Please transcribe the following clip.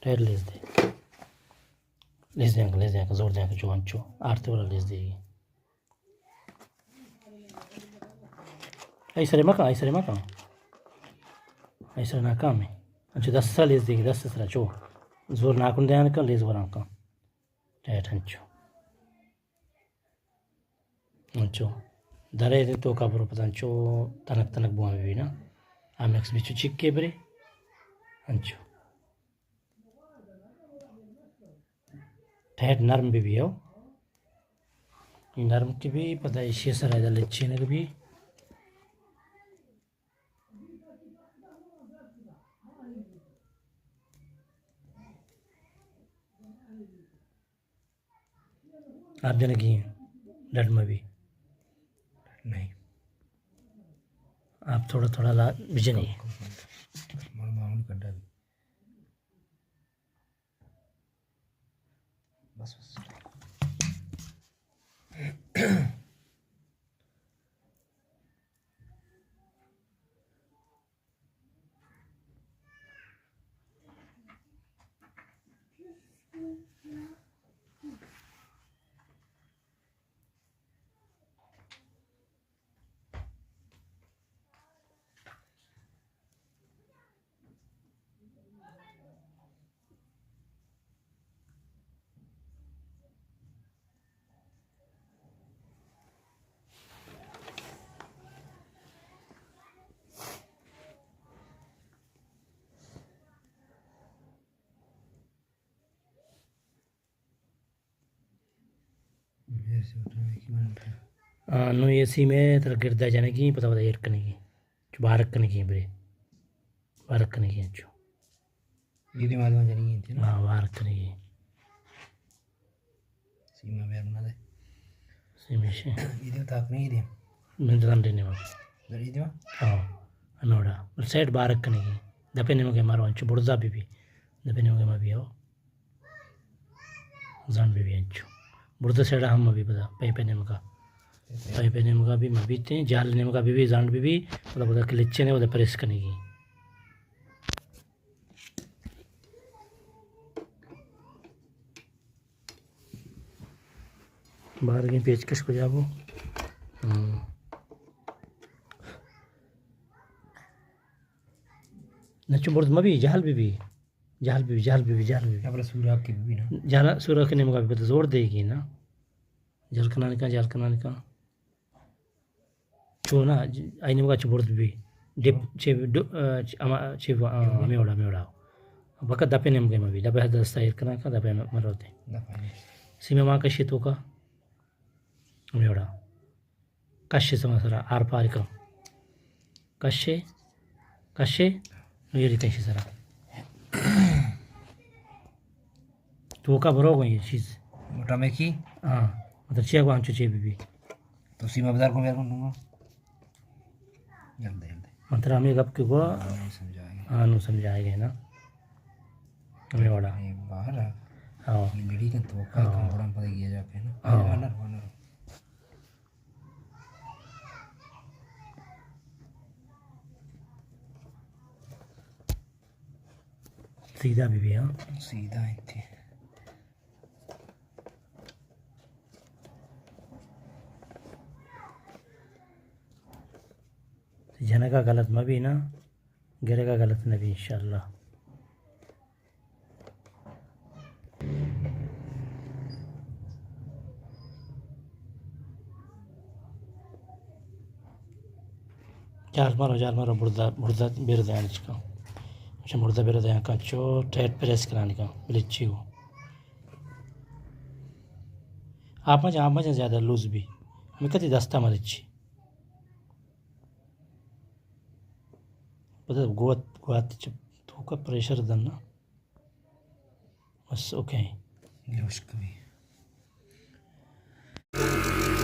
پیر لیز دے۔ لیز دے uncle, lease دے انکل، زور دے انکل، چو انچو۔ آرتے والا لیز دے۔ آئی سرے مکن، آئی سرے مکن۔ آئی سرے ناکام ہے۔ انچو دست سرا لیز دے، دست سرا چو۔ زور ناکن دے انکل، لیز وران کن۔ ٹیٹ انچو۔ انچو۔ درے دے تو کا برو پتہ انچو تنک تنک بوان بی نا۔ آ مکس بی چو چکے برے۔ انچو۔ ٹیٹ نرم بی بی ہو۔ نرم کی بی پدا ایشی سرا ادا لچینگ بی۔ آپ جنگی ہیں، ڈڈ مہ بی۔ نہیں۔ آپ تھوڑا تھوڑا لا بجنی۔ مر معمول کڈا بی۔ بس، بس۔ آ، نوں اے سیم ءَ ترا گرد ءَ جنگی، پدا پدا ایر کنگی۔ چو بارک کنگی برے۔ بارک کنگی انچو۔ اے دیما دیما جنگی انت نا؟ ہاں، بارک کنگی۔ سیما بیر نہ دے۔ سیمے شے۔ اے دیما تاک نہیں دے۔ من جان دینے وا۔ در اے دیما؟ ہاں۔ انوڑا۔ بل سیٹ بارک کنگی۔ دپے نیمگے مارو انچو برزا بی بی۔ دپے نیمگے ما بی ہو۔ زنڈ بہ بی انچو۔ برزا سیڈا ہم مہ بی پدا، پائپ ءِ نیمگا۔ پائپ ءِ نیمگا بی مہ بیتیں، جہل ءِ نیمگا بہ بی، زنڈ بہ بی، پدا پدا کلچنے، پدا پریس کنگی۔ بارگیں پیچکش کجا بو؟ ہم۔ نچو برز مہ بی، جہل بہ بی۔ جہل بہ بی، جہل بہ بی، جہل بہ بی۔ ابرا سوراخ کہ بہ بی نا۔ جہل سوراخ ءِ نیمگا بہ بی، پدا زور دیگی نا۔ جہل کنان کن، جہل کنان کن۔ چو نا، آئی نیمگا چو برز بہ بی۔ ڈپ، چو۔ چے ڈو-، آ، چے، اما، چے، آ، ہمے وڑا، ہمے وڑا۔ بکا دپے نیمگے مہ بی، دپے دستا ایر کنان کن، دپے مہ، مروتے۔ دپے۔ سیمے ما کشی توکا۔ ہمے وڑا۔ کشے سما سرا، آر پار کن۔ کشے، کشے، نو یہ ریتیں شی سرا۔ توکا برو گو یہ چیز۔ موٹا میں کی؟ ہاں، مطلب چیا گو انچو چے بی بی۔ تو سیما بدار کو بیار کو نو۔ جلدی، جلدی۔ مطلب ہمیں گپ کے گو۔ ہاں، نو سمجھائے گا۔ ہاں، نو سمجھائے گا نا۔ ہمیں وڑا۔ یہ باہر ہے۔ ہاں۔ یہ لڑی کن توکا ہاں۔ کم بڑا پتہ کیا جا کے نا۔ ہاں۔ وانر، وانر۔ سیدھا بہ بی، ہاں۔ سیدھا انت۔ جنگا غلط مہ بی نا، گرگا غلط نہ بی انشاءاللہ۔ جال مارو، جال مارو، بردا، بردا بیر دیان چکا۔ اچھا، بردا بیر دیان کا، چو ٹائٹ پریس کرانی کا، بلچی ہو۔ آپ مجھے، آپ مجھے زیادہ لوز بی۔ ہمیں کتی دستا ملچی۔ پتہ گوات، گوات چپ توکا پریشر دن نا۔ بس، اوکے۔ یہ ہشک بی۔